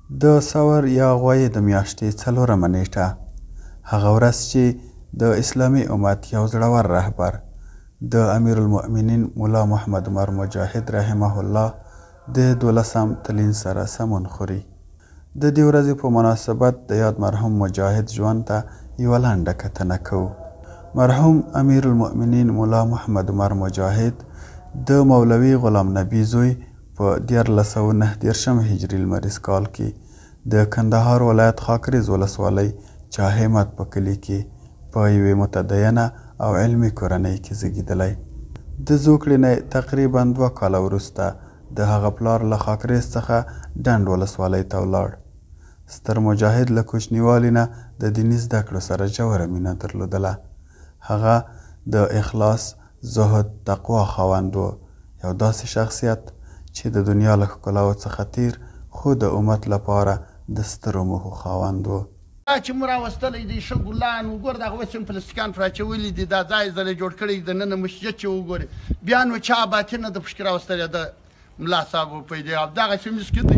د ثور یا غویی د میاشتې څلورمه نیټه، هغه ورځ چې د اسلامي امت یو زړور رهبر د امیرالمؤمنین ملا محمد عمر مجاهد رحمه الله د دولسم تلین سره سمون خوري. د دې ورځې په مناسبت د یاد مرحوم مجاهد ژوند ته یوه لنډه کتنه کوو. مرحوم امیرالمؤمنین ملا محمد عمر مجاهد د مولوي غلام نبي زوی په 1339 هجري لمریز کال کې د کندهار ولایت خاکریز ولسوالۍ چاهمت په کلي کې په یوې متدینه او علمي کورنۍ کې زیږېدلی. د زوکړې نه تقریبا 2 کاله وروسته د هغه پلار له خاکریز څخه ډنډ ولسوالۍ ته ولاړ. ستر مجاهد له کوچنیوالي نه د دیني زده کړو سره ژوره مینه درلودله. هغه د اخلاص، زهد، تقوا خاوند و، یو داسې شخصیت چې د دنیا له ښکلاو څخه تیر، خو د امت لپاره د سترو موخو خاوند و. دا چې مو راوستلی دی ښه ګلان وګوره، دغه اوس هم پلاستیکان پرې اچولي دي، دا ځای ځلې جوړ کړی دننه مسجد چې وګورې، بیا نو چا اباتي نه ده پکښې راوستلې، ده ملا صاحب په دې او دغسې مسکین دی،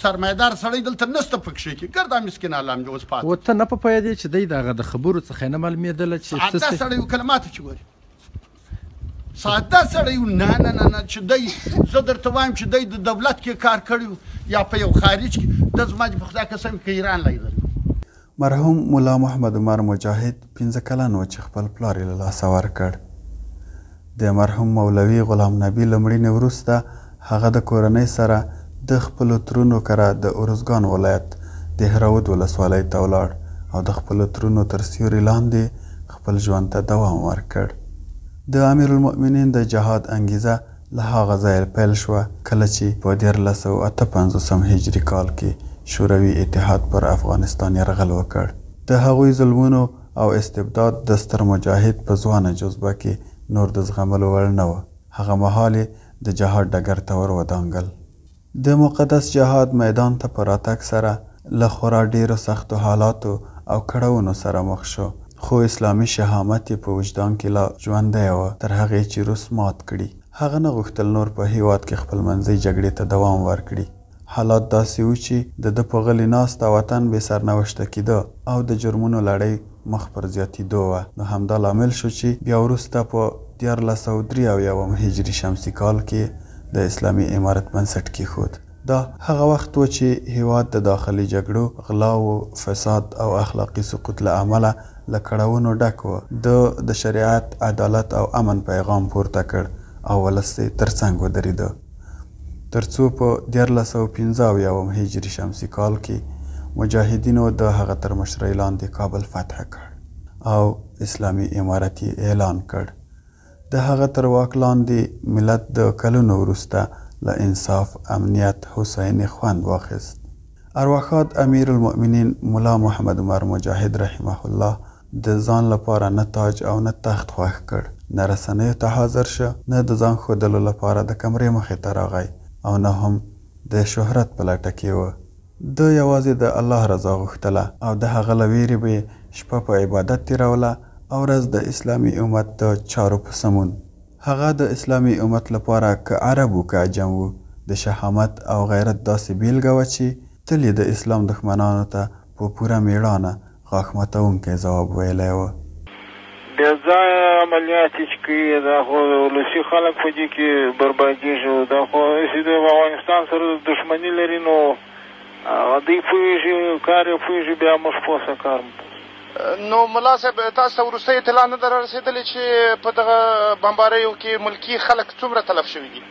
سرمایهدار سړی دلته نشته پکښې کې، ګرده مسکین عالم دی اوس پاتې. و ته نه په پوهېدې چې دی د هغه د خبرو څخه یې نه معلومېدله چې ساده سړی و، کله ماته چې ګورې ساده سړی و، نه نه نه نه چې دی، زه درته وایم چې دی د دولت کې کار کړی یا په یو خارج کې، ده زما دې په خدای قسم که ایران لیدلی. مرحوم ملا محمد عمر مجاهد 5 کلن و چې خپل پلار یې له لاسه ورکړ. د مرحوم مولوي غلام نبي له مړینې وروسته هغه د کورنۍ سره د خپلو ترونو کره د ارزګان ولایت د هراود ولسوالۍ ته ولاړ او د خپلو ترونو تر سیوري لاندې خپل ژوند ته دوام ورکړ. د امیرالمؤمنین د جهاد انګیزه له هغه ځایه پیل شوه کله چې په 1358 هجري کال کې شوروي اتحاد پر افغانستان یرغل وکړ. د هغوی ظلمونو او استبداد د ستر مجاهد په ځوانه جذبه کې نور د زغملو وړ نه و. هغه مهال یې د جهاد ډګر ته ور ودانګل. د مقدس جهاد میدان ته په راتګ سره له خورا ډېرو سختو حالاتو او کړاوونو سره مخ شو، خو اسلامي شهامت یې په وجدان کې لا ژوندی و تر هغې چې روس مات کړي. هغه نه غوښتل نور په هیواد کې خپلمنځي جګړې ته دوام ورکړي. حالات داسې وو چې د ده په غلي ناسته وطن بې سرنوشته کېده او د جرمونو لړۍ مخ پر زیاتېدو وه، نو همدا لامل شو چې بیا وروسته په 1373 هجري شمسي کال کې د اسلامي امارت بنسټ کېښود. دا هغه وخت و چې هیواد د داخلي جګړو، غلاوو، فساد او اخلاقي سقوط له امله له کړاوونو ډک و. ده د شریعت، عدالت او امن پیغام پورته کړ او ولس یې ترڅنګ ودرېده، تر څو په 1375 هجري شمسي کال کې مجاهدینو د هغه تر مشرۍ لاندې کابل فتح کړ او اسلامي امارت یې اعلان کړ. د هغه تر واک لاندې ملت د کلونو وروسته له انصاف، امنیت، هوساینې خوند واخیست. ارواښاد امیرالمؤمنین ملا محمد عمر مجاهد رحمه الله د ځان لپاره نه تاج او نه تخت خوښ کړ، نه رسنیو ته حاضر شو، نه د ځان ښودلو لپاره د کمرې مخې ته راغی او نه هم د شهرت په لټه کې و. ده یوازې د الله رضا غوښتله او د هغه له ویرې به یې شپه په عبادت تېروله او ورځ د اسلامي امت د چارو په سمون. هغه د اسلامي امت لپاره که عرب و که عجم و، د شهامت او غیرت داسې بېلګه وه چې تل یې د اسلام دښمنانو ته په پوره مېړانه غاښ ماتوونکی ځواب ویلی و. بې ځایه عملیات یې چې کوي، دا خو ولسي خلک په دې کې بربادېږي، دا خو هسې د افغانستان سره دښمني لري، نو هغه دوی پوهېږي، کار یې پوهېږي، بیا موږ پوه شه کار مو. نو ملا صاحب، تاسو ته وروستۍ اطلاع نه ده رارسېدلې چې په دغه بمباریو کې ملکي خلک څومره تلف شوي دي؟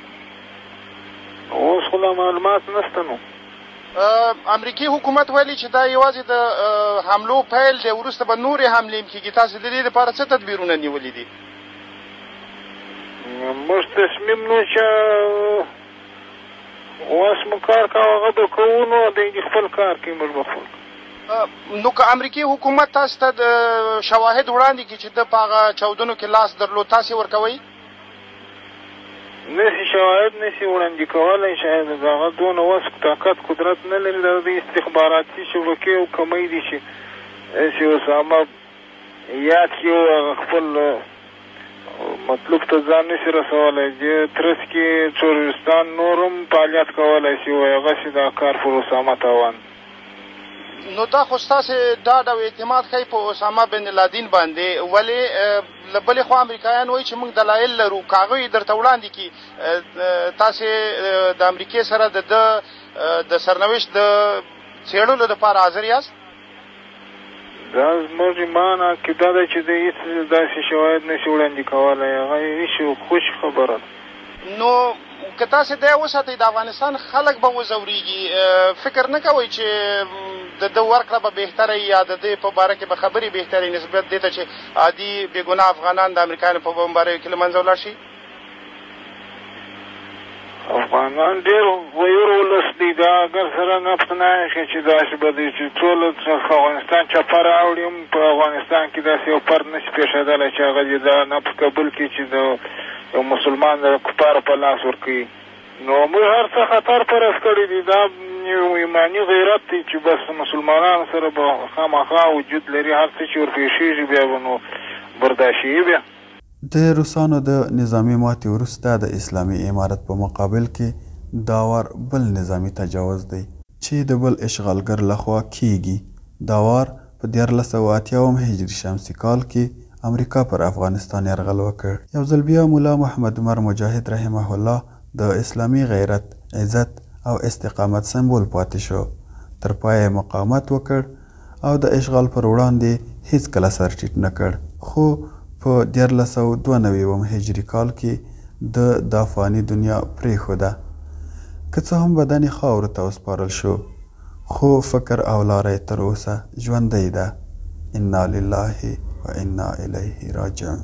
اوس خو لا معلومات نشته. نو امریکې حکومت ویلي چې دا یوازې د حملو پیل دی، وروسته به نورې حملې هم کېږي. تاسو د دې لپاره څه تدبیرونه نیولي دي؟ موږ تصمیم نو چې اوس مو کار کاوه هغه به کوو، نو دی دې خپل کار کوي، موږ به خپل. نو که امریکې حکومت تاسو ته د شواهد وړاندې کړي چې ده په هغه چاودنو کې لاس درلود، تاسې ورکوئ؟ نشي شواهد نشي وړاندې کولی، شاید هغه دونه وس طاقت قدرت نه لري. دا د استخباراتي شبکې او کمۍ دي چې هسې اسامه یاد کړي او هغه خپل مطلوب ته ځان نشي رسولی. دې ترڅ کې تروریستان نور هم فعالیت کولی شي، وایي هغسې دا کار پر اسامه تاوان. نو دا خو ستاسې ډاډ او اعتماد ښیي په اسامه بن لادین باندې، ولې له بلې خوا امریکایان وایي چې موږ دلایل لرو، که هغوی یې درته وړاندې کړي، تاسې د امریکې سره د ده د سرنوشت د څېړلو لپاره حاضر یاست؟ دا زموږ ایمان عقیده ده چې دی هېڅ داسې شواهد نه شي وړاندې کولی، هغه هېڅ یو خوشې خبره ده. نو که تاسې دی وساتئ د افغانستان خلک به وځورېږي، فکر نه کوئ چې د ده ورکړه به بهتره وي یا د ده په باره کې به خبرې بهترې وي نسبت دې ته چې عادي بې ګناه افغانان د امریکایانو په بمباریو کې له منځه ولاړ شي؟ افغانان ډېر غیور ولس دی، دا اګر سره نفس نه ایښی چې داسې به دی چې ټول افغانستان چپه راوړي هم په افغانستان کې داسې یو فرد نه شي پېښېدلی چې هغه دې دا نفس قبول کړي چې د یو مسلمان د کفارو په لاس ورکوي. نو موږ هر څه خطر فرض کړی دی، دا یو ایماني غیرت دی چې بس مسلمانانو سره به خامخا وجود لري، هر څه چې ورپېښېږي بیا به نو برداشتوي بیا. د روسانو د نظامي ماتې وروسته د اسلامي امارت په مقابل کې دا وار بل نظامي تجاوز دی، چې د بل اشغالګر لخوا کېږي، دا وار په 1380 وم هجري شمسي کال کې امریکا پر افغانستان یرغل وکړ. یو ځل بیا ملا محمد عمر مجاهد رحمه الله د اسلامي غیرت، عزت او استقامت سمبول پاتې شو، تر پایه یې مقاومت وکړ او د اشغال پر وړاندې هیڅکله سر ټیټ نه کړ، خو په 1392 وم هجري کال کې ده دا فاني دنیا پرېښوده. که څه هم بدن یې خاورو ته وسپارل شو، خو فکر او لاره یې تر اوسه ژوندۍ ده. انا لله و انا الیه راجعون.